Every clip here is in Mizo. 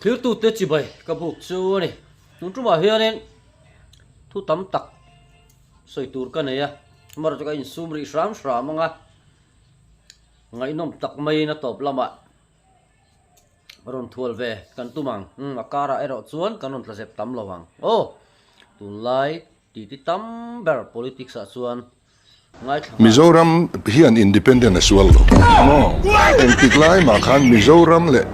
Thiltute chibai ka buk chu a ni. Tun tumah hianin thu tam tak sawi tur ka nei a, amaherawhchu ka insum rih hram hram ang a, ngaihnawm tak maiin a tawp lamah rawn thual ve kan tum ang. Umm a karah erawh chuan kan rawn tla zep tam lo ang. Aw tunlai titi tam ber politics ah chuan Mizoram hian independent a sual lo maw? Engtik lai mah khan Mizoram leh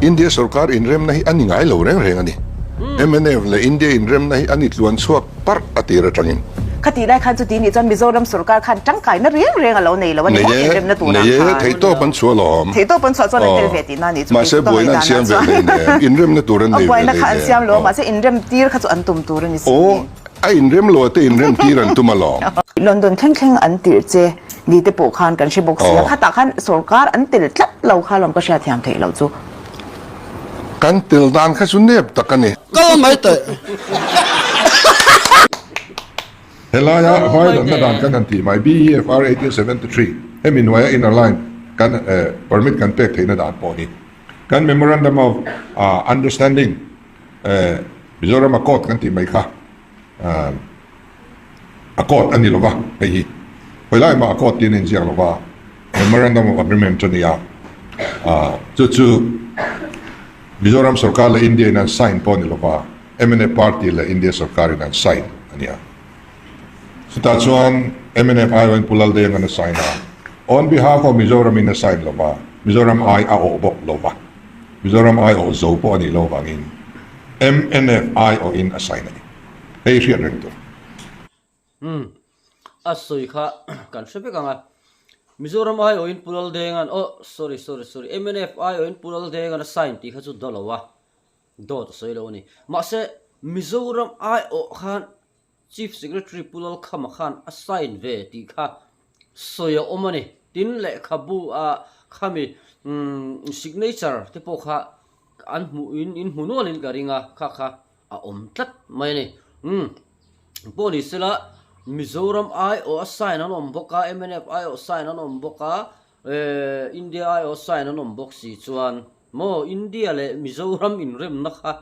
India sorkar inremna hi a ni ngai lo reng reng a ni. Mnf leh India inremna hi a ni tluan chhuak parh a tir atangin. Khatih lai khan chuti nih chuan Mizoram sorkar khan tangkaina reng reng a lo nei lo a ni maw inremna tunah khan. Nei e, theihtawp an chhuah alawm. Theihtawp an chhuah chuan an tel ve tihna a nih chu. Mahse buaina an siam ve hleinem, inremna tur an nei ve hleinem. Buaina kha an siam lo a, mahse inrem tir kha chu an tum tur a ni si. A inrem lo a te inrem tir an tum alawm. London thleng thleng an tirh che ni te pawh khan kan hre bawk si a, khatah khan sorkar an tel tlat lo kha lawm ka hriatthiam theih loh chu. Kan tel dan kha chu nep tak a ni. Kal mai teh. Helaia hmaidanna dan kan han tih mai, BEFR 1873, hemi hnuaia inner line kan permit kan pek theihna dan pawh hi kan Memorandum of Understanding, Mizoram a court kan tih mai kha a court a ni lova hei hi hawi lai mah a court tiin a inziak lova memorandum of agreement a ni a chu chu Mizoram sorkar leh India in an sign pawh a ni lova mnf party leh India sorkar in an sign a ni a chutah chuan mnf aiawhin Pu Laldenga'n a sign a on behalf of Mizoram in a sign lova Mizoram ai a awh bawk lova. Mizoram aiawh zo pawh a nih loh vangin mnf aiawhin a sign a ni. Hei hriat reng tur. Umm a sawi kha kan hre vek ang a. Mizoram aiawhin Pu Laldenga'n oh sorry sorry sorry mnf aiawhin Pu Laldenga'n a sign tih kha chu daw lo a, dawt a sawi lo a ni. Mahse Mizoram aiawh khan Chief Secretary Pu Lalkhama khan a sign ve tih kha sawi a awm a ni. Tin, lehkhabu ah khami signature te pawh kha an hmuh in in hmu nual in ka ring a, kha kha a awm tlat mai a ni. Umm pawh ni sela Mizoram aiawh a sign an awm bawk a, mnf aiawh sign an awm bawk a, India aiawh sign an awm bawk si chuan maw India leh Mizoram inremna kha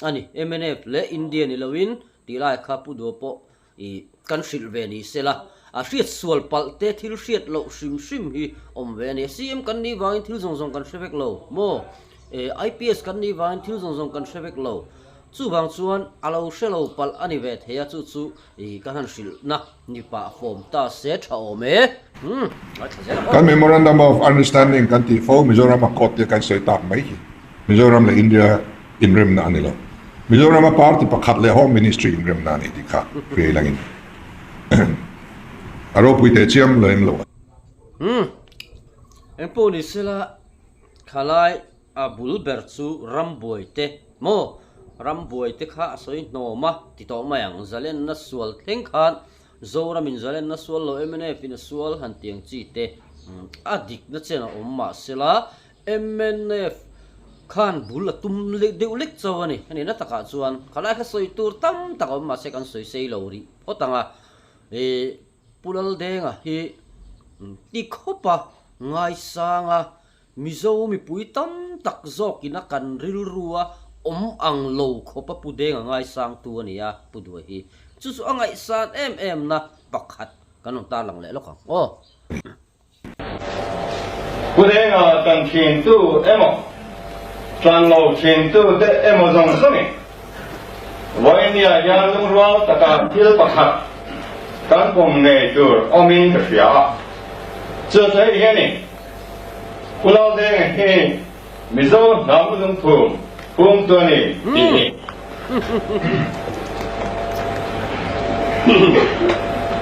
a ni. Mnf leh India ni loin Tih lai kha Pu Dua pawh i kan hrilh ve ni sela, a hriat sual palh te thil hriat loh hrim hrim hi awm ve a ni. CM kan nih vangin thil zawng zawng kan hre vek lo maw? E, IPS kan nih vangin thil zawng zawng kan hre vek lo. Chuvang chuan a lo hre lo palh a ni ve thei a, chu chu i kan han hrilhna ni pah fawm ta se tha awm e. Umm, ngaithla zel ang aw. Kan Memorandum of Understanding kan tih fo Mizoram a court te kan sawi tak mai hi. Mizoram leh India inremna a ni lo. Mizorama party pakhat leh Home Ministry inremna a ni tih kha hriai langin a ropui teh chiam lo em lo. Umm. Engpawh ni sela khalai a bul ber chu rambuai te maw? Rambuai te kha a sawi hnawm a ti tawh mai ang. Zalenna sual thleng khan Zoramin zalenna sual lo mnf in a sual han tiang chi te a dikna chen a awm mahsela Mnf khan bul a tum deuh lek chauh a ni. A nihna takah chuan khalai kha sawi tur tam tak a awm mahse kan sawi sei lo rih phawt ang a. Ih Pu Laldenga hi ti khawp a ngaisang a, Mizo mipui tam tak zawkin a kan rilru a awm ang lo khawp a Pu Denga ngaisangtu a ni a, Pu Duai hi. Chu chu a ngaihsan em em na pakhat kan rawn tarlang leh lawk ang aw. Pu Denga tan thintu emaw, tan lo thintu te emaw zawng zawngin Vawinia hian lungrual taka thil pakhat kan pawm ngei tur awmin ka hria a. Chu chu hei hi a ni, Pu Laldenga hi Mizo hnam lungphum phumtu a ni tih hi.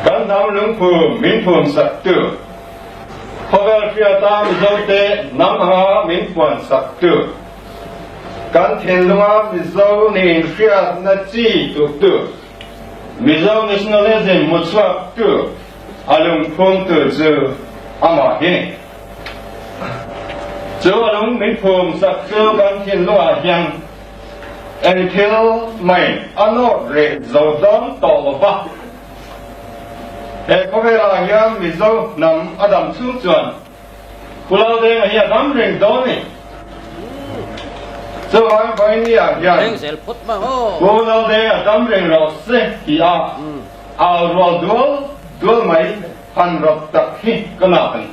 Kan hnam lungphum min phum saktu, khawvel hriata Mizote hnam anga min puan saktu, kan thinlunga Mizo nih hriatna chi tuktu, Mizo nationalism hmuchhuaktu a lungphumtu chu amah hi ni. Chu a lung min phum sak chu kan thinlungah hian eng thil mai a nawt reh zo dawn tawh lo va. He khawvelah hian Mizo hnam a dam chhung chuan Pu Laldenga hi a dam reng dawn a ni. Chuvang vawinia hian Pu Laldenga dam reng rawh se ti a au rual dual dual mai han rawt tak hi ka nak a ni.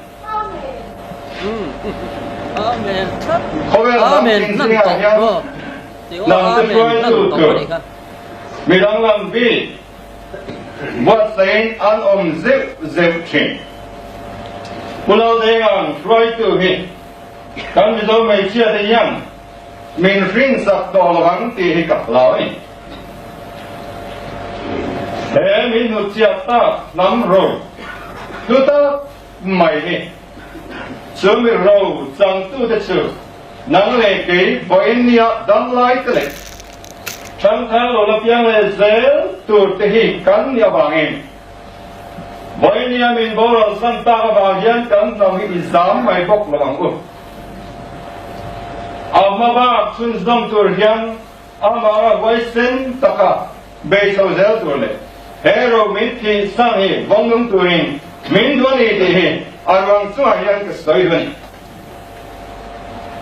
Khawvel hnam tin zingah hian hnamte hruaitu tur mi danglam bik buatsaihin an awm zeuh zeuh thin. Pu Laldenga'n hruaitu hi Kan Mizo hmeichhia te hian min hrinsak tawh lo ang tih hi ka hlau a ni. He min hnutchhiat tak hnam ro hlu tak mai hi chu mi ro changtute chu nang leh kei vawiin nia damlai te leh ṭhangthar lo la piang leh zel tur te hi kan nih avangin Vawinia min boral san tak avang hian kan hnam hi i zam mai bawk lo ang u. A hma bak chhunzawm tur hian amah a huaisen taka bei chho zel tur leh he ro min thih san hi vawngnung turin min duh a ni tih hi a ruang chungah hian ka sawi duh a ni.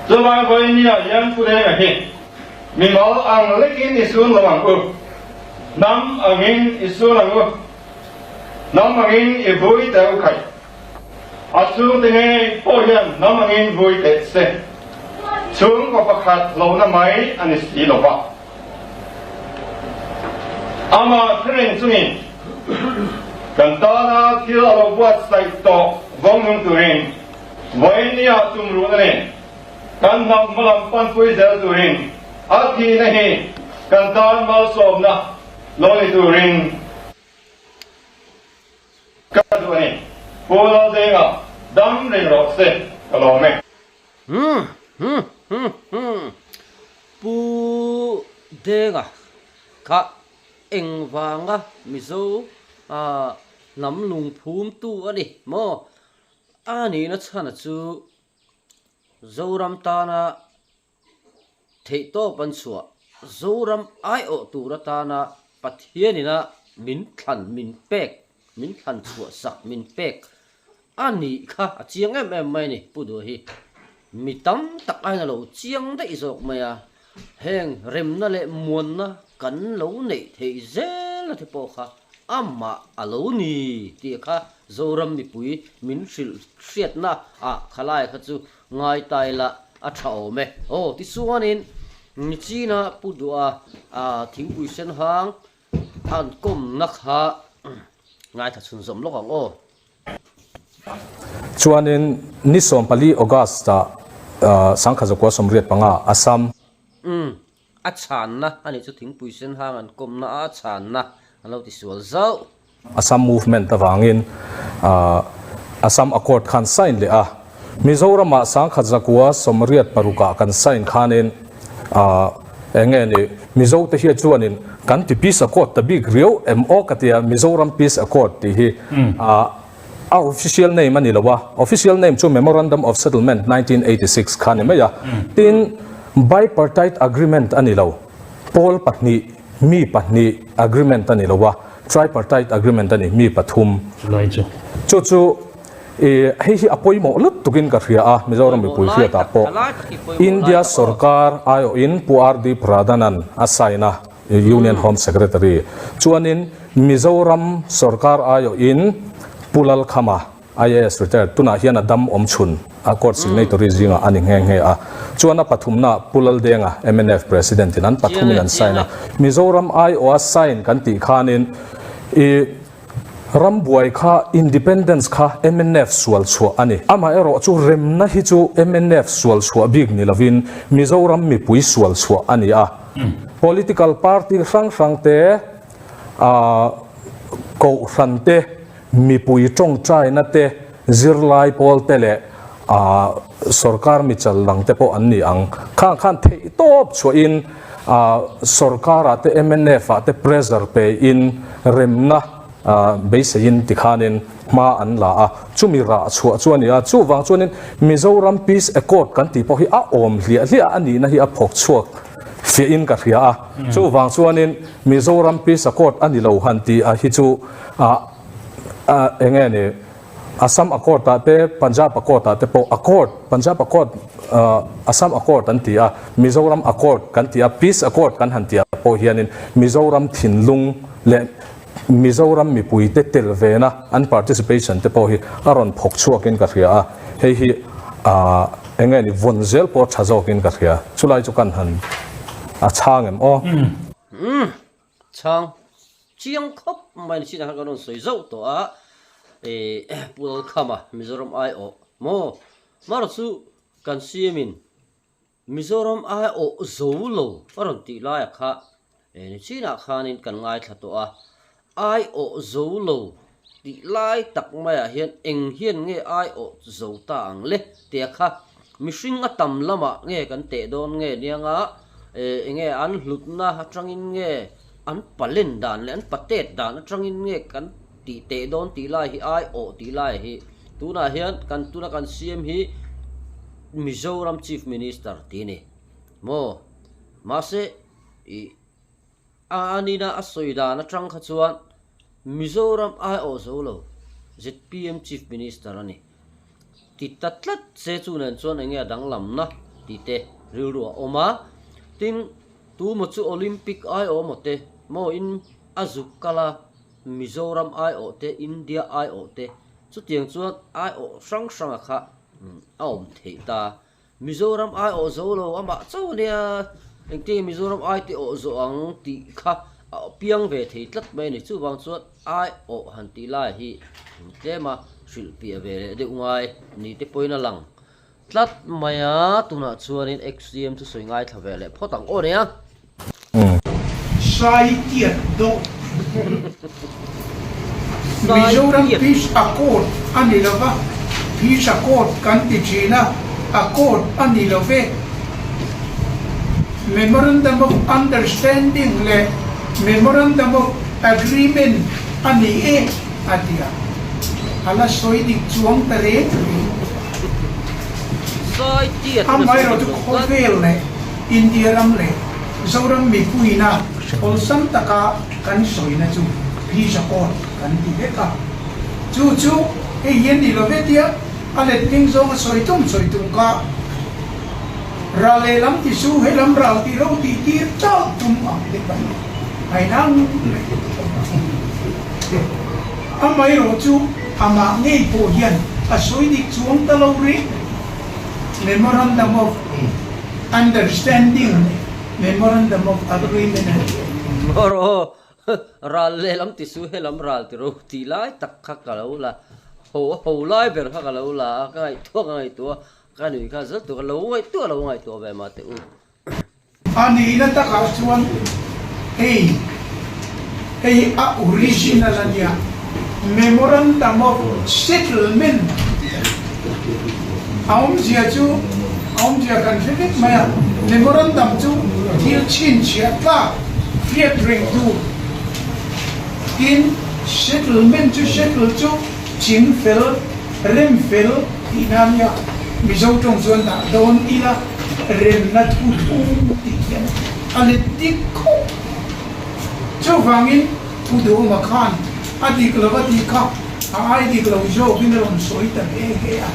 Chuvang vawinia hian Pu Denga hi Mimal ang lekin i sun lo ang u, hnam angin i sun ang u, hnam angin i vui teh u khaih. A chhungte ngei pawh hian hnam angin vui teh se, chhungkaw pakhat hlauhna mai a ni si lo va. Amah thureng chungin kan tana thil a lo buatsaih tawh vawngnung turin vawinia tumruhna nen Kan hnam hmalam panpui zel turin a thihna hi kan tan malsawmna lo ni turin ka duh a ni. Pu Laldenga dam reng rawh se ka lawm e. Pu Denga kha engvanga Mizo hnam lungphumtu a ni maw? A nihna chhana chu Zoram tana theihtawp an chhuah, Zoram aiawh tur atana Pathianina min thlan min pek, min thlan chhuah sak min pek a nih kha a chiang em em mai a ni Pu Duha hi. Mi tam tak aiin a lo chiang daih zawk mai a, heng remna leh muanna kan lo neih theih zel a te pawh kha Amah a lo ni tih kha Zoram mipui min hrilh hriatna ah khalai kha chu ngai ta ila a tha awm e. Aw tichuanin Nichina Pu Duha thingpui sen hang an kawmna kha ngaithla chhunzawm lawk ang aw. Chuanin ni 14 August ah Sangkhazakua 85 Assam. Umm A chhanna a nih chu thingpui sen hang an kawmna a chhanna an lo tisual zauh. Assam Movement avangin Assam Accord khan sign leh a, Mizoramah 1986 ah kan sign khanin eng nge ni Mizote hi chuanin kan ti Peace Accord ta bik riau em aw ka tia Mizoram Peace Accord tih hi a official name a ni lo a, official name chu Memorandum of Settlement 1986 kha a ni mai a, tin Bipartite Agreement a ni lo, pawl pahnih, mi pahnih agreement a ni lo a, Tripartite Agreement a ni, mi pathum. Chu chu i hei hi a pawimawh lutukin ka hria a, Mizoram mipui hriatah pawh India sorkar aiawhin Pu RD Pradhan-a'n a sign a, Union Home Secretary chuanin Mizoram sorkar aiawhin Pu Lalkhama, IAS retired, tunah hian a dam awm chhun a court signatory zingah a ni nghe nghe a. Chuan a pathumnaah Pu Laldenga, mnf President in an pathumin an sign a. Mizoram aiawha sign kan tih khanin i Rambuai kha Independence kha mnf sual chhuah a ni. Amaherawh chu remna hi chu mnf sual chhuah bik ni lovin Mizoram mipui sual chhuah a ni a. Political party hrang hrang te, kohhran te, mipui tawngtaina te, zirlai pawl te leh sorkar michal dang te pawh an ni ang. Khang khan theihtawp chhuahin sorkarah te mnf ah te pressure pein remna beiseiin tikhanin hma an la a, chumi rah chhuah chu a ni a. Chuvang chuanin Mizoram Peace Accord kan tih pawh hi a awm hliah hliah a nihna hi a phawk chhuak fiahin ka hria a. Chuvang chuanin Mizoram Peace Accord a ni lo han tih a hi chu eng nge ni Assam Accord ah te Punjab Accord ah te pawh Accord Punjab Accord. Assam Accord an ti a, Mizoram Accord kan ti a, Peace Accord kan han ti ah pawh hianin Mizoram thinlung leh Mizoram mipuite tel vena an participation te pawh hi a rawn phawk chhuakin ka hria a, hei hi eng nge ni vawn zel pawh tha zawkin ka hria, chulai chu kan han a chhang em aw? Umm chhang chiang khawp mai ni chinah khan kan rawn sawi zauh tawh a, ih Pu Lalkhama Mizoram aiawh maw? Marawh chu kan CM in Mizoram aiawh zo lo a rawn tih laiah kha ni chinah khanin kan ngaithla tawh a, aiawh zo lo tih lai tak maiah hian eng hian nge aiawh zo ta ang le tia kha mihring a tam lamah nge kan teh dawn nge nianga eng nge an hlutna atangin nge an palen dan leh an patet dan atangin nge kan tih teh dawn tih lai hi aiawh tih lai hi tunah hian kan tuna kan siam hi Mizoram Chief Minister tih a ni maw? Mahse ih a anina a sawi dan atang kha chuan Mizoram aiawh zo lo zpm Chief Minister a ni ti ta tlat se chu nen chuan eng nge a danglamna tih te rilru a awm a, tin tumaw chu Olympic aiawh maw te maw in a zuk kal a Mizoram aiawh te India aiawh te chutiang chuan aiawh hrang hranga kha a awm theih ta. Mizoram ai awh zo lo amah chauh ania engtin nge Mizoram ai te awh zawh ang tih kha a piang ve thei tlat mai a ni. Chuvang chuan ai awh han tih lai hi tlema hrilh piah ve leh deuh ngai ni te pawhin a lang tlat mai a. Tunah chuanin XCM chu sawi ngaithla ve leh phawt ang aw nia. Sai tiat dawh. Mizoram Peace Accord a ni lo va, Peace Accord kan ti thin a, Accord a ni lo ve. Memorandum of Understanding leh Memorandum of Agreement a ni e, a ti a. A la sawi dik chuang ta reng reng. Amaherawhchu khawvel leh India ram leh Zoram mipuina awlsam taka kan sawina chu Peace Accord kan ti vek a. Chu chu hei hian ni lo ve tia a letling zawnga sawi tum sawi tum kha ral lehlam ti su helam ral ti ro tih tir chauh tum ang te kan ngainang leh Amaherawh chu amah ngei pawh hian a sawi dik chuang ta lo reng reng. Memorandum of Understanding leh Memorandum of Agreement a ni e. Mawr aw, ral lehlam ti su helam ral ti ro tih lai tak kha ka lo la, ho ho lai ber kha ka lo la a, ka ngaihtuah ka ngaihtuah a, ka nuih kha zel tur ka lo ngaihtuah lo ngaihtuah ve mah teh u. A nihna takah chuan hei hei a original a nia, Memorandum of Settlement a awmzia chu a awmzia kan hre vek mai a, Memorandum chu thil chhinchhiah tlak hriat reng tur tin Settlement chu settle chu ching fel rem fel tihna a nia, Mizo tawng chuan dah dawn ila. Remna thu thung tih hian a let dik khawp. Chuvangin Pu Duhawma khan a dik lo a tih kha a ai dik lo zawkin a rawn sawi ta nghe nghe a.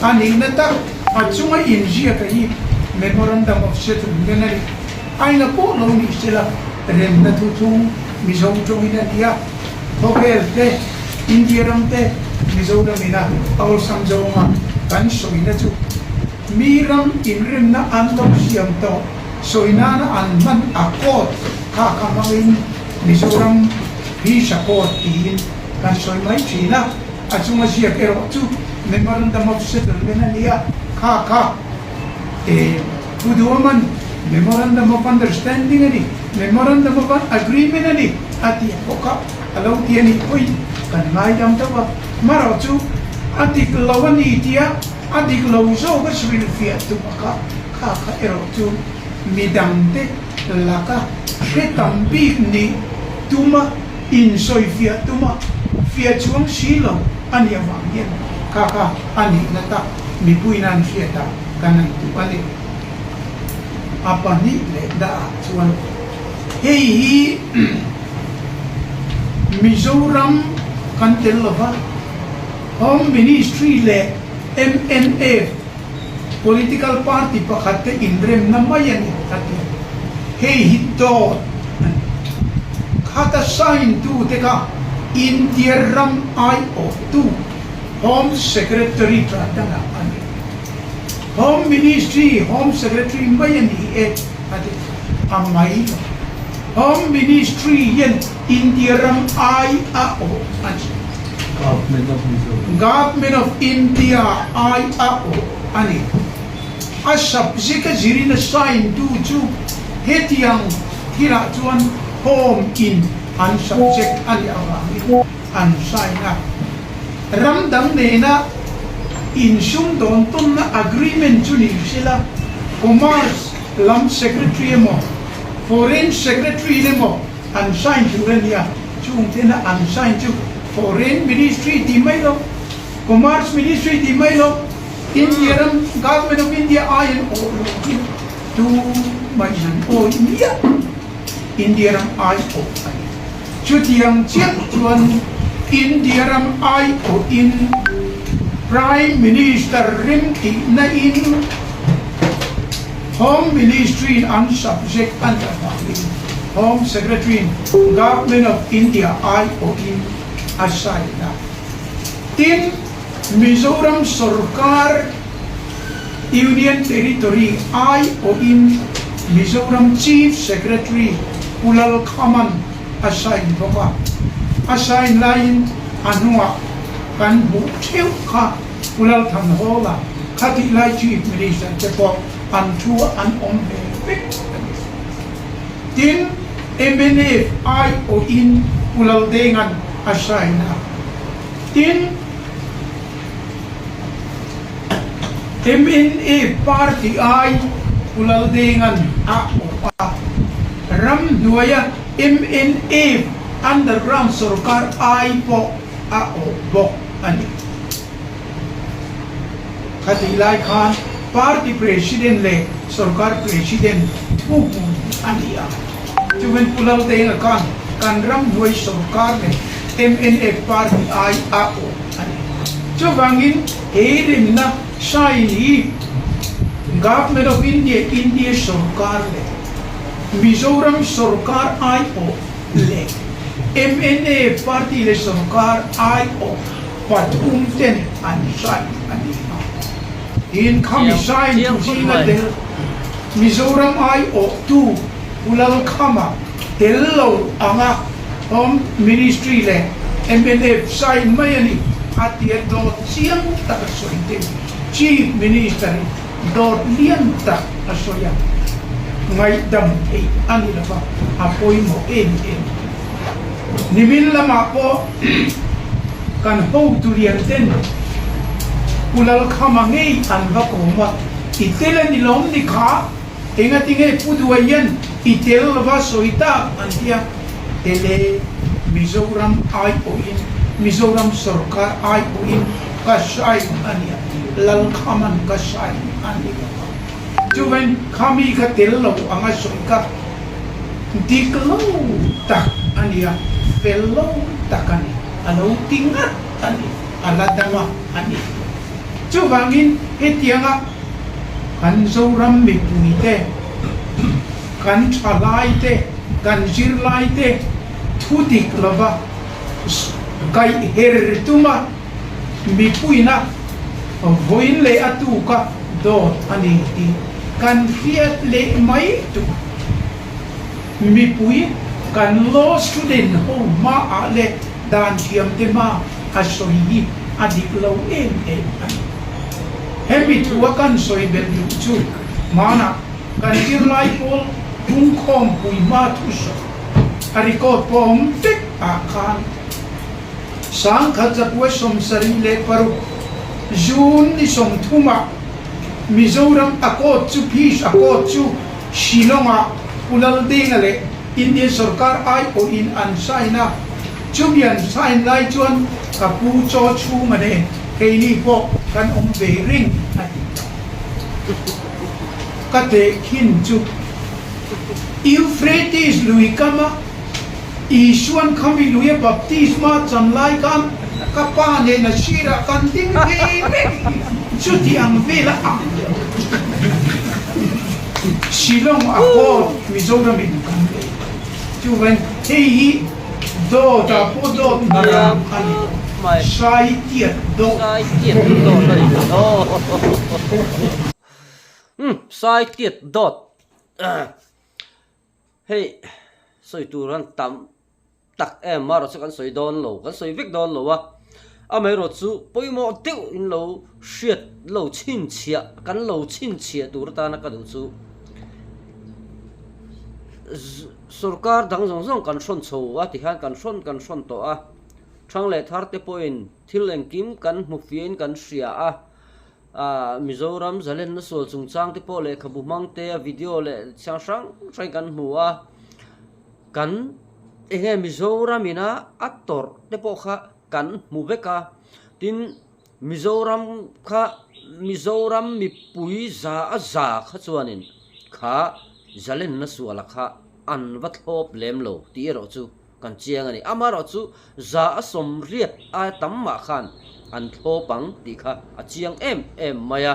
A nihna tak a chunga inziaka hi Memorandum of Settlement a ni. Aina pawh lo ni sela remna thu thung Mizo tawngin a ni a. Khawvel te, India ram te, Mizoram ina awlsam zawnga kan sawina chu Mi ram inrimna an lo siam tawh sawi nana an hman a court kha ka hmangin Mizoram Visa Court tiin kan sawi mai thin a, a chunga ziak erawh chu Memorandum of Settlement a ni a, kha kha e Pu Duaman Memorandum of Understanding a ni, Memorandum of Agreement a ni a tih bawk a, a lo ti a nih pawhin kan ngaidam deuh a, marawh chu a dik lo a ni tia A dik lo zawk a hrilhfiah tum a kha kha kha erawh chu midangte laka hre tam bik nih tuma insawifiah tuma fiah chuang si lo a nih avang hian kha kha a nihna tak mipuiin an hriat a kan han duh a ni. A pahnih leh dah ah chuan hei hi Mizoram kan tel lova, Home Ministry leh mnf Political party pakhat te inremna mai a ni a ti. Hei hi dawt a ni. Khata sign tu te kha India ram aiawhtu Home Secretary Pradhan-a a ni. Home Ministry Home Secretary mai a ni e a ti. A mai lo. Home Ministry hian India ram ai a awh a ni. Government of India ai a awh a ni. A subject a zirin a sign tu chu hetiang thilah chuan Home in an subject a nih avangin an sign a. Ram dang nena insumdawn tawnna agreement chu ni sela Commerce lam Secretary emaw Foreign Secretary emaw an sign tur a nia, chung tena an sign chu Foreign Ministry tih mai lo, Commerce Ministry tih mai lo, India ram Government of India ai an awh lo hi tu mai an awih miah India ram ai awh a ni. Chutiang chiah chuan India ram ai awhin Prime Minister rim tihna in Home Ministry in an subject a nih avangin Home Secretary in Government of India aiawhin a sign a. Tin, Mizoram sorkar Union Territory aiawhin Mizoram Chief Secretary Pu Lalkhaman a sign bawk a. A sign laiin a hnungah kan hmuh theuh kha Pu Lalthanhawla khatih lai Chief Minister te pawh an thu an awm ve vek a ni. Tin, mnf aiawhin Pu Laldenga'n a sign a. Tin, mnf party ai Pu Laldenga'n a awh a. Ramhnuaia mnf underground sorkar ai pawh a awh bawk a ni. Khatih lai khan party president leh sorkar president thu hmun a ni a. Chuan Pu Laldenga khan kan ramhnuai sorkar leh mnf party ai a awh a ni. Chuvangin he rinna sign hi Government of India, India sorkar leh Mizoram sorkar ai awh leh mnf party leh sorkar ai awh pathum ten an sign a ni a. Tin, khami sign tu zinga tel Mizoram aiawhtu Pu Lalkhama tel lo anga Home Ministry leh mnf sign mai a ni a tia dawt chiang tak a sawi te Chief Minister in dawt lian tak a sawi a, ngaihdam theih a ni lova a pawimawh em em. Nimin lamah pawh kan hotu lian ten Pu Lalkhama ngei an va kawm a, I tel a ni lawm ni kha, engati nge Pu Duaian i tel lova sawi tak an ti a, tel e, Mizoram aiawhin, Mizoram sorkar aiawhin ka sign a nia, Lalkhama'n ka sign a ni lo a. Chuvain khami kha tel lo anga sawi ka dik lo tak a nia, fel lo tak a ni, a lo ti ngat a ni, a la dam a a ni. Chuvangin hetianga kan Zoram mipuite, kan thalaite, kan zirlaite thu dik lova kaih her tuma mipuina vawiin leh a tuka dawt a ni tih kan hriat leh mai tur. Mipui kan law student ho hmaah leh dan thiamte hma a sawi hi a dik lo em em a ni. Hemi thua kan sawi belh duh chu hmanah kan zirlai pawl pungkhawmpui hma thusawi a record pawh awm vek ah khan 1976 June ni 30 ah Mizoram Accord chu Peace Accord chu Shillong ah Pu Laldenga leh Indian sorkar aiawhin an sign a, chumi an sign lai chuan ka pu chaw chhunga nen keini pawh kan awm ve reng a ti ta. Ka tehkhin chu Euphrates lui kama Isuan khami luia baptisma chan lai khan ka pa nen a sirah kan ding ve reng hi. Chuti ang vela ang Shillong Accord Mizoram in kan nei. Chuvan hei hi dawt ah pawh dawt ram a ni lo. Sai tiat dawt. Sai tiat dawt a ni lo. Umm sai tiat dawt. Hei sawi tur an tam tak em marawh chu kan sawi dawn lo, kan sawi vek dawn lo a, amaherawh chu pawimawh deuh in lo hriat lo chhinchhiah kan lo chhinchhiah tur atana ka duh chu sorkar dang zawng zawng kan hrawn chho a tikhan kan hrawn kan hrawn tawh a, thang leh thar te pawhin thil engkim kan hmu fiahin kan hria a, ah Mizoram zalenna sual chungchang te pawh lehkhabu hmang te a video leh chiang hrang hrangin kan hmu a. Kan enge Mizoram ina a tawrh te pawh kha kan hmu vek a, tin Mizoram kha Mizoram mipui za a za kha chuanin kha zalenna suala kha an va thlawp lem lo tih erawh chu kan chiang a ni. Amaherawh chu za a sawmriat aia tam mah khan an thlawp ang tih kha a chiang em em mai a,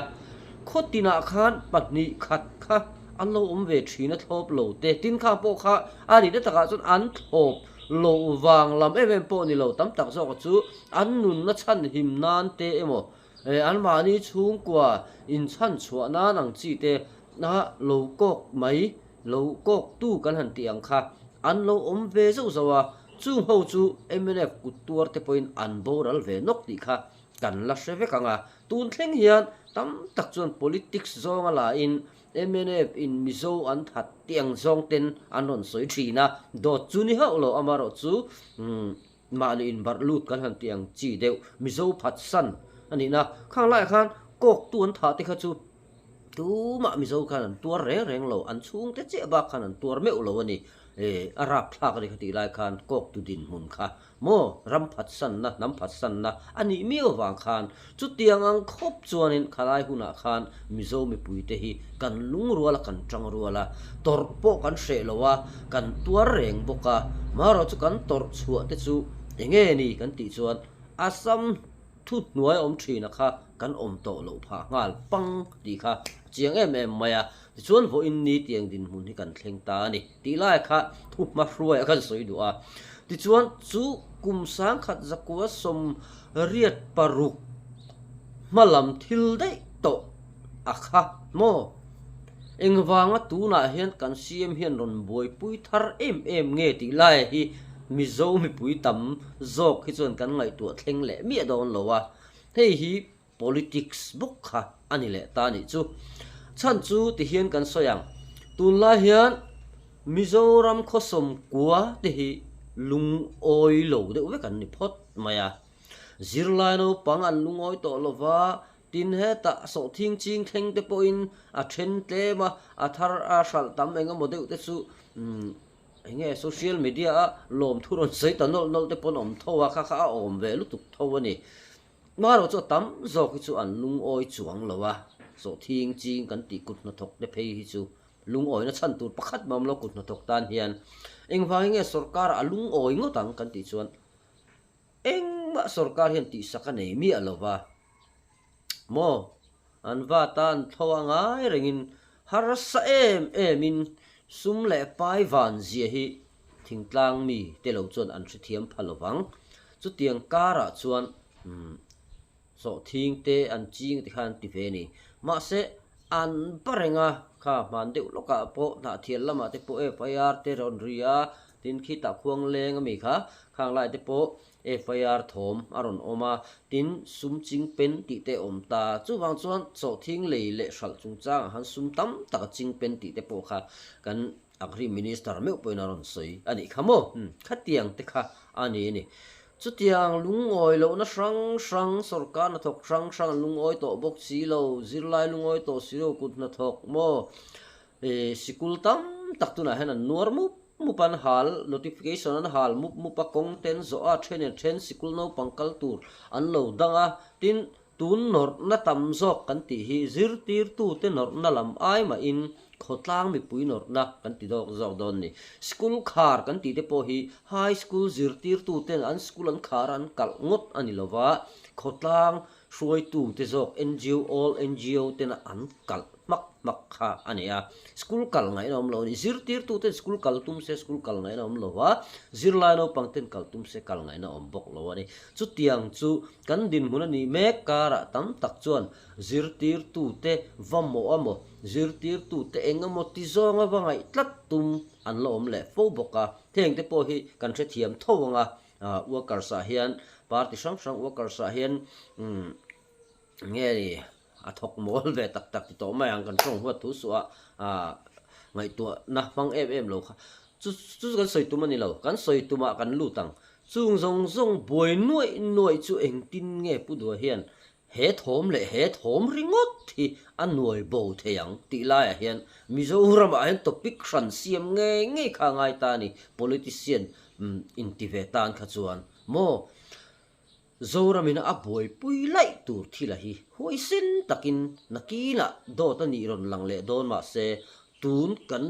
khawtinah khan pahnih khat kha An lo awm ve thin a thlawp lo te. Tin khang pawh kha a nihna takah chuan an thlawp loh vang lam em em pawh ni lo tam tak zawk chu an nunna chhan him nan te emaw eh an mahni chhungkua inchhan chhuah nan ang chi te a lo kawk mai lo kawk tu kan han tih ang kha an lo awm ve zauh zauh a, chung ho chu mnf kut tuar te pawhin an boral ve nawk tih kha kan la hre vek ang a. Tun thleng hian tam tak chuan politics zawnga lain Mnf in Mizo an that tiang zawng ten an rawn sawi thin a, dawt chu ni hauh lo amarawh chu mahni inbarh lut kan han tih ang chi deuh Mizo phatsan a nihna khang laiah khan kawktu an thah te kha chu tumah Mizo khan an tuar reng reng lo, an chhungte chiah bak khan an tuar meuh lo a ni, a rapthlak a ni kha tih lai khan kawktu dinhmun kha Maw, ram phatsanna, hnam phatsanna a nih miau vang khan chutiang ang khawp chuanin khalai hunah khan Mizo mipuite hi kan lungrual a, kan tangrual a, tawrh pawh kan hreh lo a, kan tuar reng bawk a, marawh chu kan tawrh chhuah te chu enge ni kan tih chuan Assam thu hnuai awm thina kha kan awm tawh loh phah nghal pang tih kha a chiang em em mai a, tichuan vawiin ni tiang dinhmun hi kan thleng ta a ni tih lai kha thu hma hruai a kan sawi duh a. Tichuan chu kum sangkhat zakua 86 hma lam thil daih tawh a kha maw? Engvanga tunah hian kan CM hian rawn buaipui thar em em nge tih lai hi Mizo mipui tam zawk hi chuan kan ngaihtuah thleng leh miah dawn lo a, hei hi politics bawk kha a ni leh ta nih chu. Chhan chu ti hian kan sawi ang, tunlai hian Mizoram khawsawm kua te hi lungawi lo deuh vek an ni phawt mai a, zirlai naupang an lungawi tawh lo va, tin hetah sawhthing ching thleng te pawhin a then tlem a, a thar a hralh tam eng emaw deuh te chu eng nge social media a lawmthu rawn sawi ta nawlh nawlh te pawn a awm tho a, kha kha a awm ve lutuk tho a ni. Hmarawh chu a tam zawk hi chu an lungawi chuang lo a, sawhthing ching kan tih kut hnathawk te phei hi chu lungawina chhan tur pakhat mah awm lo kut hnathawk tan hian engvangin nge sorkar a lungawi ngawt ang kan tih chuan engmah sorkar hian tihsak a nei miah lo va maw an va tan tho a ngai rengin harsa em emin sum leh pai van zia hi Thingtlang mi te lo chuan an hrethiam pha lo vang. Chutiang karah chuan umm sawhthing te an ching ti khan an ti ve a ni. Mahse an ba reng a, kha hman deuh lawkah pawh hnahthial lamah te pawh FIR te rawn ri a, tin khitah khuang leng ami kha khang lai te pawh FIR thawm a rawn awm a, tin sum ching pen tih te a awm ta. Chuvang chuan sawhthing lei leh hralh chungchangah khan sum tam tak a ching pen tih te pawh kha kan Agri Minister meuh pawhin a rawn sawi a nih kha maw? Umm, khatiang te kha a ni a ni. Chutiang lungawi lohna hrang hrang, sorkar hnathawk hrang hrang an lungawi tawh bawk si lo, zirlai lungawi tawh si lo, kut hnathawk maw? Ih, sikul tam tak tunah hian an nuar mup mup an hal, notification an hal mup mup a, kawng ten zawh a, then in then sikul naupang kal tur an lo dang a, tin, Tun nawrhna tam zawk kan tih hi zirtirtute nawrhna lam ai mahin khawtlang mipui nawrhna kan ti dawk zawk dawn ni. School khar kan tih te pawh hi high school zirtirtuten an school an khar an kalh ngawt a ni lova, khawtlang Hruaitute zawk ngo all ngo tena an kalh hmak hmak kha a ni a. School kal ngaihna awm lo a ni. Zirtirtuten school kal tum se school kal ngaihna awm lo va, zirlai naupangten kal tum se kal ngaihna awm bawk lo a ni. Chutiang chu kan dinhmun a nih mek karah tam tak chuan zirtirtute va mawh a maw, zirtirtute eng emaw ti zawnga va ngaih tlat tum an la awm leh fo bawk a. Hengte pawh hi kan hrethiam tho ang a. Workers ah hian party hrang hrang workers ah hian umm nge ni a thawk mawl ve tak tak ti tawh mai ang kan tawng huat thu suh a ah ngaihtuahna hmang em em lo kha chu chu kan sawi tum a ni lo kan sawi tumah kan lut ang chung zawng zawng buai nuaih nuaih chu engtin nge Pu Dua hian He thawm leh he thawm ringawt hi a nuai bo thei ang tih laiah hian Mizoramah hian topic hran siam ngei ngei kha a ngai ta a ni, politician inti ve tan kha chuan maw Zoramin a buaipui laih tur thila hi huaisen takin nakinah dawt a nih rawn lang leh dawn mahse tun kan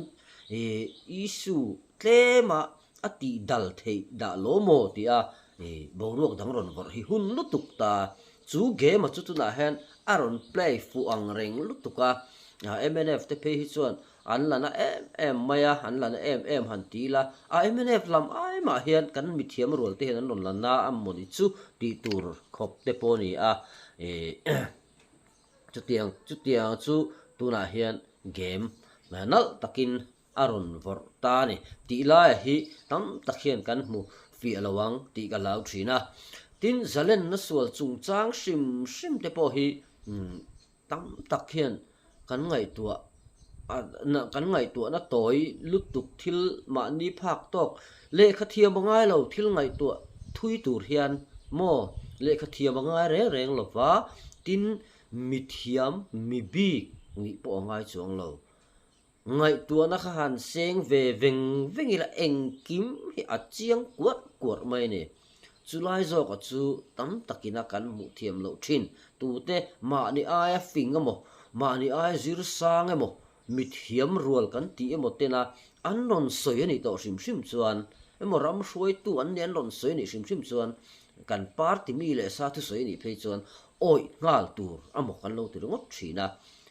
issue tlema a tih dal theih dah lo maw tia boruak dang rawn vawrh hi hun lutuk ta. Chu game a chu tunah hian a rawn play fuh ang reng lutuk a, mnf te phei hi chuan an la na em em mai a, an la na em em han ti ila, a mnf lam ai mah hian kan mithiam rual te hian an rawn la na a mawni chu tih tur khawp te pawh a ni a, chutiang chutiang chu tunah hian game nalh takin a rawn vawrh ta a ni tih laia hi tam tak hian kan hmu fiah lo ang tih ka hlau thin a. Tin, zalenna sual chungchang hrim hrim te pawh hi tam tak hian kan ngaihtuah kan ngaihtuahna tawi lutuk thil mahni phak tawk lehkha thiam a ngai lo thil ngaihtuah thui tur hian maw lehkha thiam a ngai reng reng lo va, tin mithiam mi bik nih pawh a ngai chuang lo. Ngaihtuahna kha han seng ve veng veng ila engkim hi a chiang kuarh kuarh mai a ni. Chulai zawka chu tam takina kan hmuh thiam loh thin. Tute mahni aia fing emaw, mahni aia zir sang emaw, mithiam rual kan tih emaw tena an rawn sawi a nih tawh hrim hrim chuan emaw ram hruaitu an nih an rawn sawi a nih hrim hrim chuan kan party mi leh sa thusawi a nih phei chuan awih nghal tur amaw kan lo ti ringawt thin a.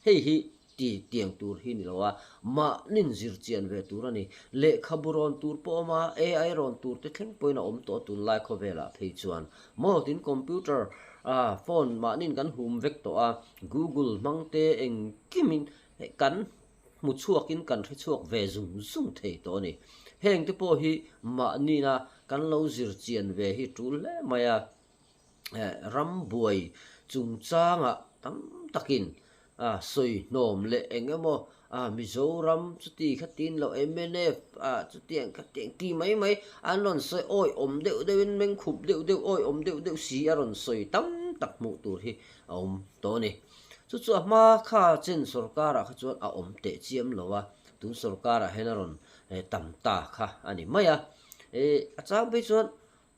Hei hi Ti tiang tur hi ni lo a, mahnin zir chian ve tur a ni. Lehkhabu rawn tur pawh a awm a, AI rawn tur te thleng pawhin a awm tawh a tunlai khawvelah phei chuan. Maw tin computer ah phone mahnin kan hum vek tawh a, google hmang te engkimin kan hmu chhuakin kan hre chhuak ve zung zung thei tawh a ni. Heng te pawh hi mahnina kan lo zir chian ve hi tul hle mai a. Ram buai chungchangah tam takin sawi hnawm leh eng emaw Mizoram chuti khatin loh mnf chutiang khatiang ti mai mai an rawn sawi awi awm deuh deuhin mengkhup deuh deuh awi awm deuh deuh si a rawn sawi tam tak hmuh tur hi a awm tawh a ni. Chu chu a hma kha chen sorkarah kha chuan a awm teh chiam lo a, tun sorkarah hian a rawn tam ta kha a ni mai a. A chang phei chuan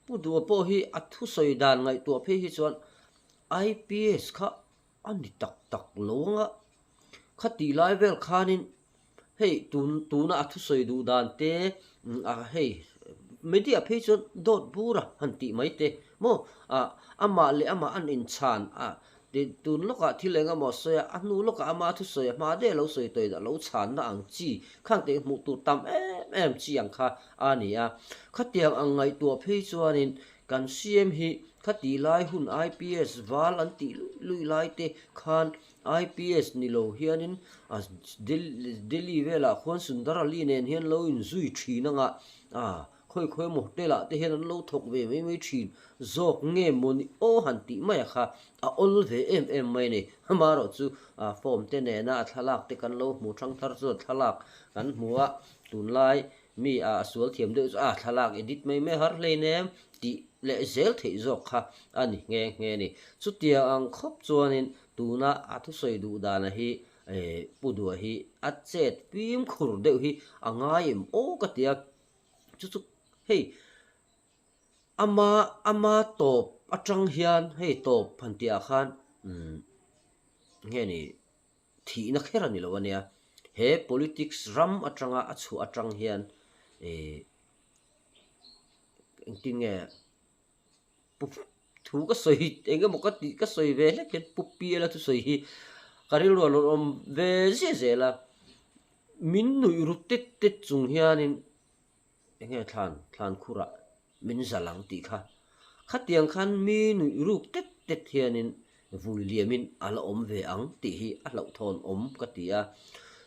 Pu Dua pawh hi a thusawi dan ngaihtuah phei hi chuan IPS kha a ni tak tak lo ang a, khatih lai vel khanin hei tun tuna a thusawi duh dan te a hei media phei chuan dawt bura han tih mai te maw ah amah leh amah an inchhan a tun lawkah thil eng emaw a sawi a, a hnu lawkah ama thusawi a hma daih a lo sawi tawih a lo chhanna ang chi khang teh hmuh tur tam em em chi ang kha a ni a. Khatiang ang ngaihtuah phei chuanin kan CM hi khatih lai hun IPS val an tih luih luih lai te khan IPS ni lo hianin a Delhi velah khuan Sundar Ali nen hian lo inzui thin anga a Khawi khawi emaw hotel ah te hian an lo thawk ve mai mai thin zawk nge maw ni aw han tih mai a kha a awl ve em em mai a ni. Amaherawh chu form te nena a thlalak te kan lo hmu thang thar chuan thlalak kan hmu a, tunlai mi a sual thiam deuh chu a thlalak edit mai mai har hlein em tih leh zel theih zawk kha a ni nghe nghe a ni. Chutiang ang khawp chuanin tuna a thusawi duh dana hi Pu Dua hi a chet fimkhur deuh hi a ngai em aw ka ti a. Chu chu hei ama ama tawp atang hian hei tawp han tih ah khan umm nge ni thihna kher a ni lo a nia he politics ram atanga a chhuah atang hian ih engtin nge pu. Thu ka sawi eng emaw ka tih ka sawi ve hlek hian Pu Piala thusawi hi ka rilru a rawn awm ve ziah zel a, min nuih ru tet tet chung hianin eng nge thlan thlan khurah min zal ang tih kha khatiang khan mi nuih ruk tet tet hianin vui liamin a la awm ve ang tih hi a hlauhthawn awm ka ti a.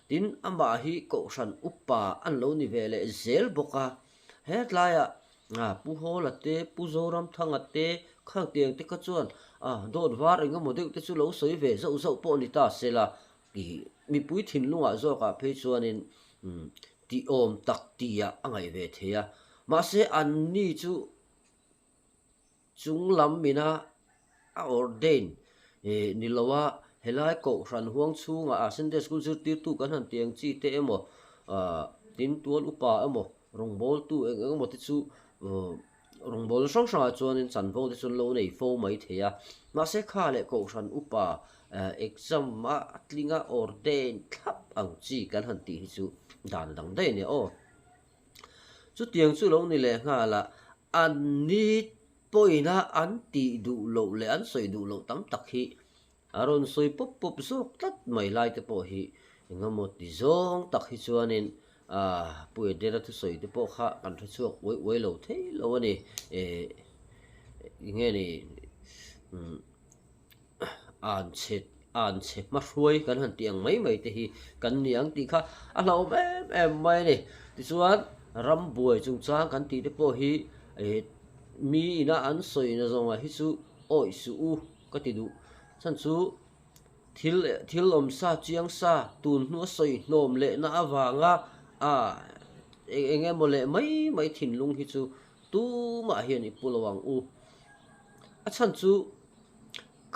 Tin, amah hi Kohhran upa an lo ni ve leh zel bawk a, Hetlaiah Pu Hawla te, Pu Zoramthanga te, Khangtiang te kha chuan dawt var eng emaw deuh te chu lo sawi ve zauh zauh pawh ni ta se la, mipui thinlungah zawkah phei chuanin tihawm tak tihah a ngaih ve thei a. Mahse anni chu. Chung lam mina a ordain ni lo a, helai kohhran huang chhungah a Sunday School zirtirtu kan han tih ang chi te emaw tin tual upa emaw rawngbawltu eng eng emaw te chu rawngbawlna hrang hrangah chuanin chanvo te chu an lo nei fo mai thei a. Mahse kha leh kohhran upa exam a tlinga ordain thlap ang chi kan han tih hi chu dan dang daih a nia aw. Chutiang chu lo ni leh nghal a, an ni pawina an tih duh loh leh an sawi duh loh tam tak hi a rawn sawi pawp pawp zawk tlat mai lai te pawh hi engemaw ti zawng tak hi chuanin aah Pu Edena thusawi te pawh kha kan hre chhuak uai uai lo thei lo a ni. Eh enge ni umm. an chhe an chhe hmahruai kan han tih ang mai mai te hi kan ni ang tih kha a hlauhawm em em mai a ni. Tichuan rambuai chungchang kan tih te pawh hi eh mi ina an sawi na zawngah hi chu awih suh u ka ti duh. Chhan chu thil thil awm sa chiang sa tun hnua sawi hnawm lehna avanga ah eng emaw leh mai mai thinlung hi chu tumah hian i pu lo ang u. A chhan chu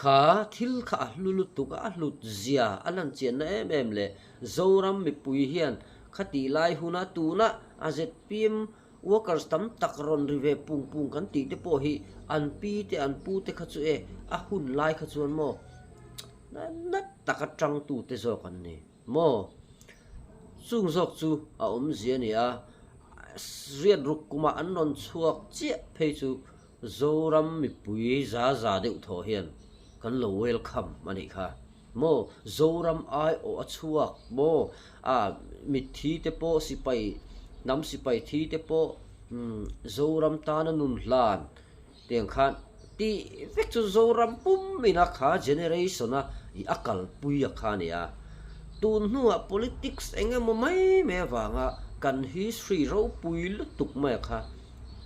kha thil kha a hlu lutuk a, a hlut zia a lan chianna em em leh Zoram mipui hian khatih lai huna tuna a zpm workers tam tak rawn ri ve pung pung kan tih te pawh hi an pi te an pu te kha chu e a hun lai kha chuan maw nat taka tangtu te zawk an ni maw chung zawk chu a awmzia a ni a, riat ruk kumah an rawn chhuak chiah phei chu. Zoram mipui za za deuh thaw hian kan lo welcome a nih kha maw Zoram ai awh a chhuak maw a mitthi te pawh sipai hnam sipai thi te pawh umm Zoram tana nun hlan tiang khan tih vek chu Zoram pum ina kha generation a ih a kalpui a kha a ni a tun hnuah politics eng emaw mai mai avanga kan history ropui lutuk mai a kha.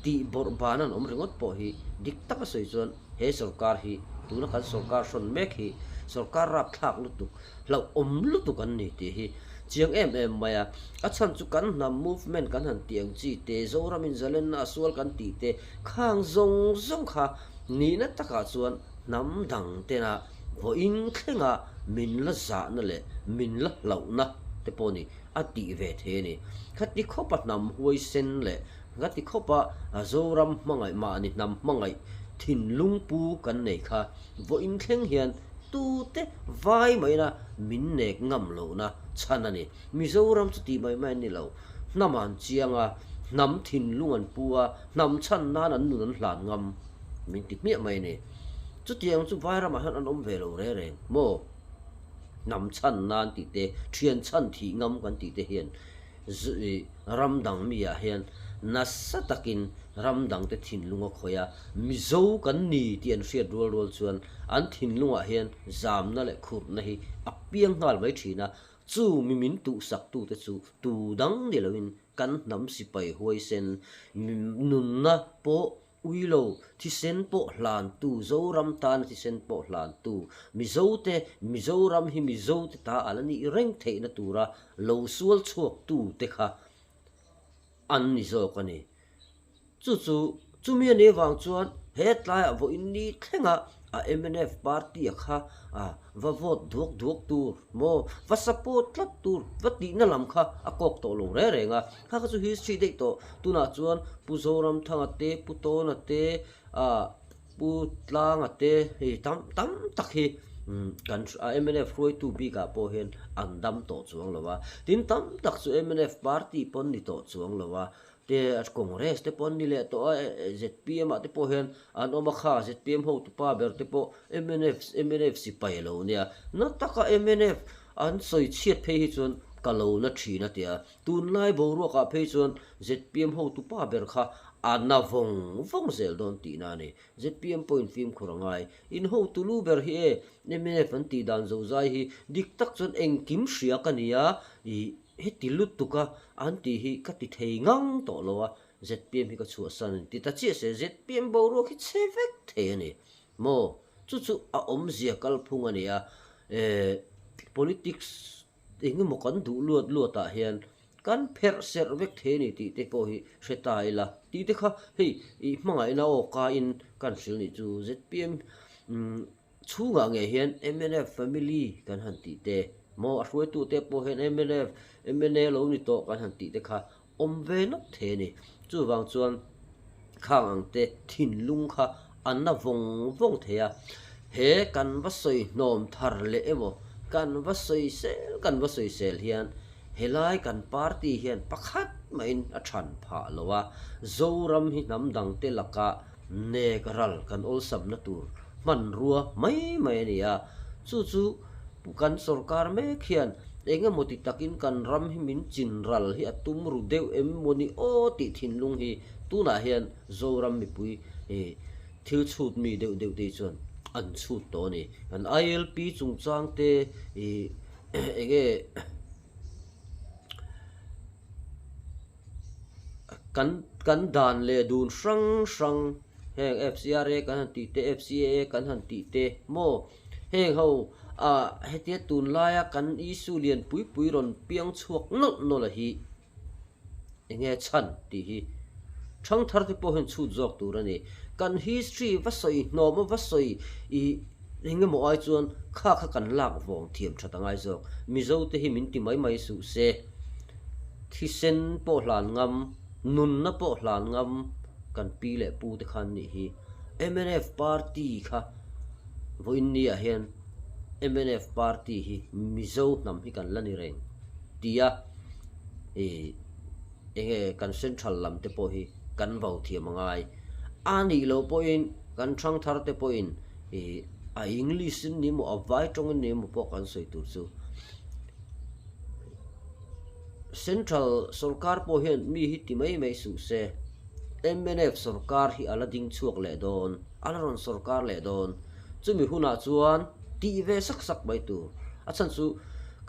Tih bawrh ban an awm ringawt pawh hi dik taka sawi chuan he sorkar hi tuna kan sorkar hrawn mek hi sorkar rapthlak lutuk hlauhawm lutuk an ni tih hi chiang em em mai a. A chhan chu kan hnam movement kan han tih ang chi te, Zoram in zalenna a sual kan tih te khang zawng zawng kha nihna takah chuan hnam dang tena vawiin thlenga min la zahna leh min la hlauhna te pawh ni a tih ve thei a ni. Khati khawpa hnam huaisen leh Nga ti khawp a, Zoram hmangaih mahni hnam hmangaih thinlung pu kan nei kha vawiin thleng hian tute vai maina min nek ngam lohna chhan a ni. Mizoram chu tih mai mai an ni lo. Hnam an chiang a, hnam thinlung an pu a, hnam chhan nan an nun an hlan ngam min ti hmiah mai a ni. Chutiang chu vairamah hian an awm ve lo reng reng maw? Hnam chhan nan tih te, thian chhan thih ngam kan tih te hian Ram dang mi ah hian nasa takin ram dang te thinlung a khawih a, Mizo kan ni tih an hriat rual rual chuan an thinlung ah hian zamna leh khurhna hi a piang nghal mai thin a, chu mi min tuhsak tu te chu tu dang ni loin kan hnam sipai huaisen nunna pawh Ui lo, thisen pawh hlantu, Zoram tana thisen pawh hlantu, Mizote, Mizoram hi Mizote ta a la nih reng theihna tura lo sual chhuaktu te kha an ni zawk a ni. Chu chu, chumi a nih avang chuan he tlaiah vawiin ni thlenga a mnf party a kha va vote duak duak tur maw, va support tlat tur, va tihna lam kha a kawk tawh lo reng reng a. Kha kha chu history daih tawh. Tunah chuan Pu Zoramthanga te, Pu Tawna te, ah Pu Tlanga te hei tam tam tak hi. Kan mnf hruaitu bikah pawh hian an dam tawh chuang lo a. Tin, tam tak chu mnf party pawn ni tawh chuang lo a. Te Congress te pawh an ni leh tawh a, zpm ah te pawh hian an awm a kha, zpm hotupa ber te pawh mnf mnf sipai a lo nia. Na taka mnf an sawi chhiat phei hi chuan ka lo na thin a tia. Tunlai boruakah phei chuan zpm hotupa ber kha a na vawng vawng zel dawn tihna a ni. Zpm pawhin fimkhur a ngai. In hotu lu ber hi e, mnf an tih dan zozai hi dik tak chuan engkim hria ka ni a, ih heti lutuk a an tih hi ka ti thei ngang tawh lo a, zpm hi ka chhuahsan a ni ti ta chiah se, zpm boruak hi chhe vek thei a ni maw? Chu chu a awmzia kalphung a ni a, eh politics Eng emaw kan duh luat luat ah hian kan pherh serh vek thei a ni tih te pawh hi hre ta ila tih te kha hei ih hmangaihna aw ka in kan hrilh nih chu zpm chhungah ngei hian mnf family kan han tih te maw a hruaitu te pawh hian mnf mna lo ni tawh kan han tih te kha awm ve nawk thei a ni. Chuvang chuan khang ang te thinlung kha a na vawng vawng thei a, he kan va sawi hnawm thar leh emaw kan va sawi sel kan va sawi sel hian helai kan party hian pakhat mahin a than phah lo a, Zoram hi hnam dang te lakah nek ral kan awlsamna tur hmanrua mai mai a ni a, chu chu kan sorkar mek hian eng emaw ti takin kan ram hi min chin ral hi a tum ru deuh em maw ni aw tih thinlung hi tunah hian Zoram mipui thil chhut mi deuh deuh te hi chuan an chhut tawh a ni. Kan ILP chungchang te ih eng nge Kan kan dan leh dun hrang hrang heng FCRA kan han tih te FCAA kan han tih te maw heng ho ah hetia tunlaia kan issue lian pui pui rawn piang chhuak nawlh nawlh a hi eng nge chhan tih hi Thangthar te pawh hian chhut zawk tur a ni. Kan history va sawi hnawm a va sawi ih eng emaw ai chuan kha kha kan lak vawng thiam that a ngai zawk. Mizo te hi min ti mai mai suh se. Thisen pawh hlan ngam, nunna pawh hlan ngam kan pi leh pu te khan nih hi. Mnf party kha vawiin ni ah hian mnf party hi Mizo hnam hi kan la ni reng tia ih Enge kan central lam te pawh hi kan vau thiam a ngai. A nih loh pawhin kan thangthar te pawhin ih a English in ni emaw a vai tawng in ni emaw pawh kan sawi tur chu. Central sorkar pawh hian mi hi ti mai mai suh se. Mnf sorkar hi a la ding chhuak leh dawn, a la rawn sorkar leh dawn. Chumi hunah chuan tih ve sak sak mai tur. A chhan chu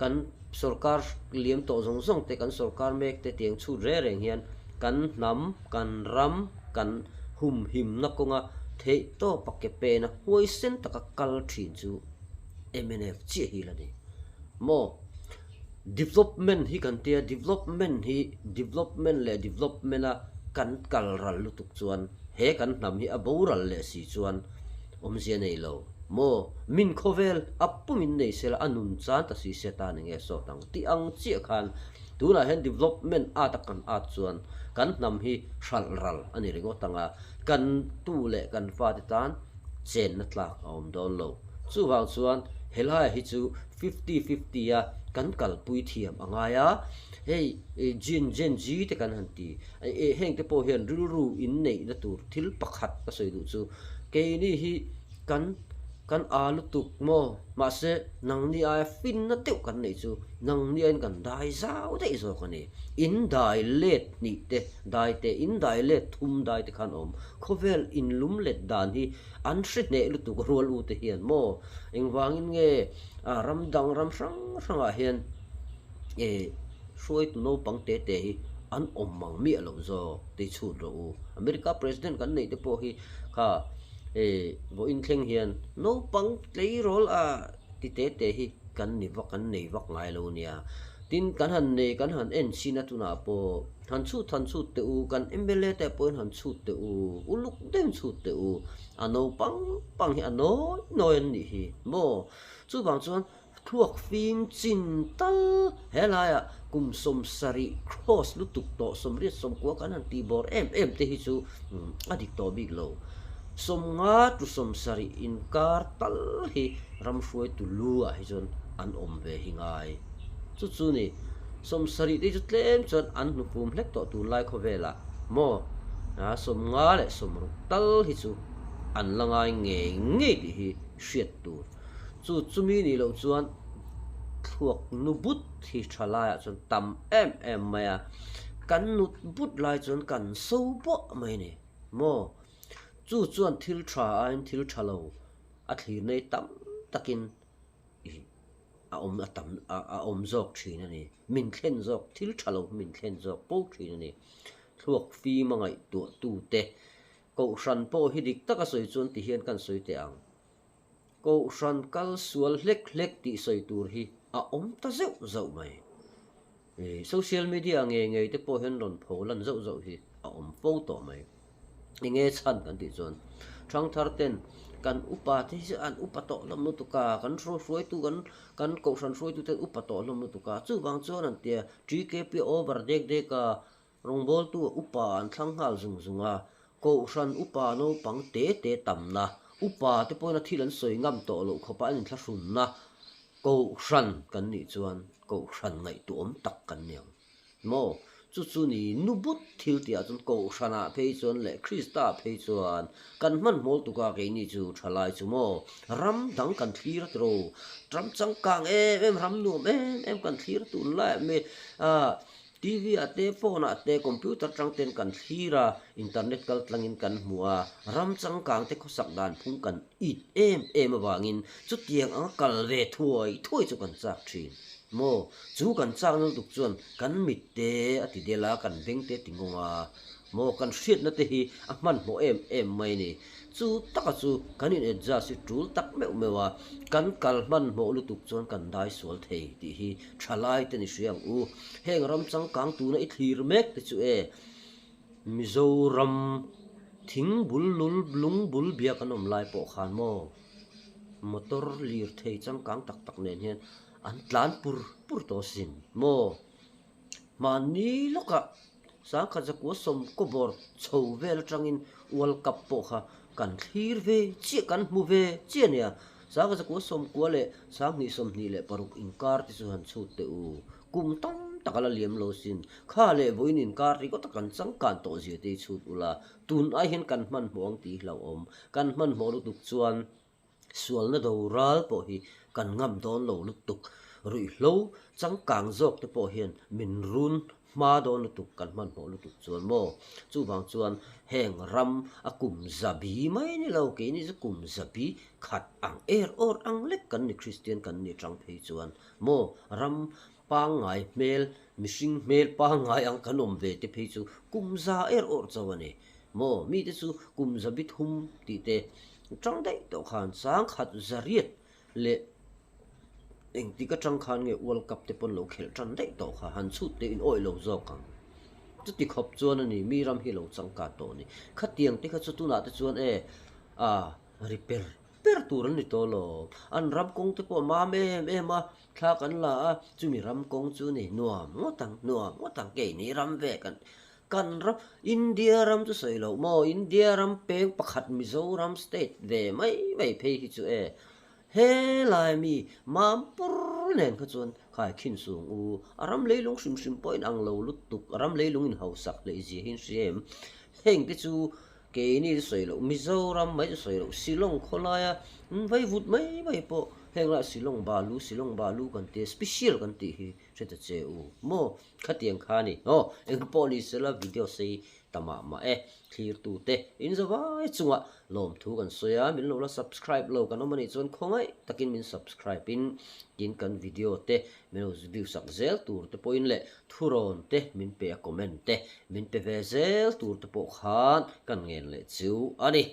kan Sorkar liam tawh zawng zawng te, kan sorkar mek te tiang chhut reng reng hian kan hnam, kan ram, kan humhimna kawnga theih tawpa ke pena huaisen taka kal thin chu mnf chiah hi la ni maw? Development hi kan tia, development hi development leh development a kan kal ral lutuk chuan he kan hnam hi a boral leh si chuan Awmzia nei lo maw? Min khawvel a pumin nei sela a nun chan ta si se tan enge sawt ang tih ang chiah khan tunah hian development at a kan at chuan kan hnam hi hralh ral a ni ringawt ang a, kan tu leh kan fate tan chenna tlak a awm dawn lo. Chuvang chuan helai hi chu fifty fifty a kan kalpui thiam a ngai a, hei Gen Gen Z te kan han ti heng te pawh hian rilru inneihna tur thil pakhat ka sawi duh chu Keini hi kan kan aa lutuk maw? Mahse, nangni aia finna deuh kan neih chu nangni aiin kan dai zau daih zawk a ni. In dai let hnih te, dai te, in dai let thum dai te khan awm. Khawvel inlum let dan hi an hre hneh lutuk rual u te hian maw? Engvangin nge ram dang ram hrang hrangah hian eh hruaitu naupang te te hi an awm mang miah loh zawk tih chhut rawh u. America President kan neih te pawh hi Kha e vawiin thleng hian naupang tleirawl a ti te te hi kan ni vak kan nei vak ngai lo nia. Tin kan han nei kan han en chhin a tunah pawh han chhut han chhut teh u kan mla te pawhin han chhut teh u uluk deuhin chhut teh u a naupang pang hi a nawi nawi an nih hi maw chuvang chuan Thluak fim chin tal helaiah kum 70 cross lutuk tawh 84 kan han tih bawr em em te hi chu a dik tawh bik lo. 50 to 70 inkar tal hi ram hruaitu lu ah hi chuan an awm ve hi ngai. Chu chu ni, 70 te hi chu tlem chuan an hnupum hlek tawh tunlai khawvelah maw 50 leh 60 tal hi chu an la ngai ngei ngei tih hi hriat tur. Chu chumi nih loh chuan thluak nu but hi tha laiah chuan tam em em mai a, kan nut but lai chuan kan so buah mai a ni maw? Chu chuan thil tha aiin thil tha lo a thlir nei tam takin ih a awm a tam a awm zawk thin a ni. Min thlen zawk thil tha lo min thlen zawk fo thin a ni. Thluak fim a ngaihtuahtute Kohhran pawh hi dik taka sawi chuan ti hian kan sawi teh ang. Kohhran kal sual hlek hlek tih sawi tur hi a awm ta zeuh zauh mai. Social media ngei ngei te pawh hian rawn pho lan zauh zauh hi a awm fo tawh mai. Enge chhan kan tih chuan Thangthar ten kan upa te hi an upa tawh hlawm lutuk a, kan hruaitu kan kan kohhran hruaitu ten upa tawh hlawm lutuk a, chuvang chuan an tia TKP over dek dek a, Rawngbawltu upa an thlang nghal zung zung a, Kohhran upa naupang te te tamna, upa te pawhin a thil an sawi ngam tawh loh khawpa an inthlahrunna Kohhran kan nih chuan Kohhran ngaihtuahawm tak kan ni ang maw? Chu chu ni nu but thil tihah chuan Kohhranah phei chuan leh Krista phei chuan kan hmanhmawl tuka keini chu thalai chu maw? Ram dang kan thlir a tiro, ram changkang em em, ram nuam em em kan thlir a tunlaiah mi ah TV ah te, phone ah te, computer tang ten kan thlir a, internet kal tlangin kan hmu a, ram changkang te khawsak dan phung kan it em em avangin chutiang anga kal ve thuai thuai chu kan chak thin. Maw? Chu kan chak na lutuk chuan kan mit te a ti del a, kan beng te a ti ngawng a, maw? Kan hriatna te hi a hmanhmawh em em mai a ni. Chu taka chu kan in adjust hi tul tak meuh meuh a, kan kal hmanhmawh lutuk chuan kan dai sual thei tih hi thalai te ni hria ang u. Heng ram changkang tuna i thlir mek te chu e Mizoram thing bul lul lung bul biak an awm lai pawh khan maw motor lirthei changkang tak tak nen hian an tlan pur pur tawh asin maw. Mahni lawkah sangkhat zakua sawmkaw bawr chho vel atangin World Cup pawh kha kan thlir ve chiah, kan hmu ve chiah nia. Sangkhat zakua sawmkua leh sanghnih 26 inkar te chu han chhut teh u. Kum tam tak a la liam lo sin. Kha leh vawiin inkar ringawt a kan changkan tawh zia te hi chhut ula, tun ai hian kan hmanhmawh ang tih hi hlauhawm. Kan hmanhmawh lutuk chuan Sualna do ral pawh hi kan ngam dawn lo lutuk. Ruihhlo changkang zawk te pawh hian min run hma dawn lutuk kan hmanhmawh lutuk chuan maw? Chuvang chuan heng ram a kum zabi mai ni lo, keini chu kum zabi khat ang er awr ang lek kan ni Kristian kan ni tang phei chuan maw? Ram pangngai hmel, mihring hmel pangngai ang kan awm ve te phei chu kum za er awr chauh a ni. Maw? Mite chu kum zabi thum tih te tang daih tawh khan sangkhat zariat leh engtik atang khan nge World Cup te pawn lo khelh tan daih tawh kha han chhut te in awih lo zawk ang. Chuti khawp chuan a ni mi ram hi lo changkan tawh a ni. Khatiang te kha chu tunah te chuan e a ri per per tur an ni tawh lo. An ram kawng te pawh a mam em em a, thla kan la a, chumi ram kawng chu ni nuam ngawt ang nuam ngawt ang keini ram ve kan Kan ram, India ram chu sawi loh maw, India ram peng pakhat Mizoram state ve mai mai phei hi chu e, helai mi Mampur nen kha chuan khai khin sung u, a ram leilung hrim hrim pawh in ang lo lutuk, a ram leilung in hausak hleih zia hi in hria em? Heng te chu keini chu sawi loh, Mizoram mai chu sawi loh, Shillong khawlaia vai vut mai mai pawh heng lah Shillong balu, Shillong balu kan tia, special kan tih hi hre ta che u maw? Khatiang kha a ni. Aw, eng pawh ni sela video sei ta mah mah e. Thlirtute in zavai chungah lawmthu kan sawi a, min lo la subscribe lo kan awm a nih chuan khawngaih takin min subscribe in tin kan video te min lo view sak zel tur te pawhin leh thurawn te min pe a comment te min pe ve zel tur te pawh khan kan ngen leh chu a ni.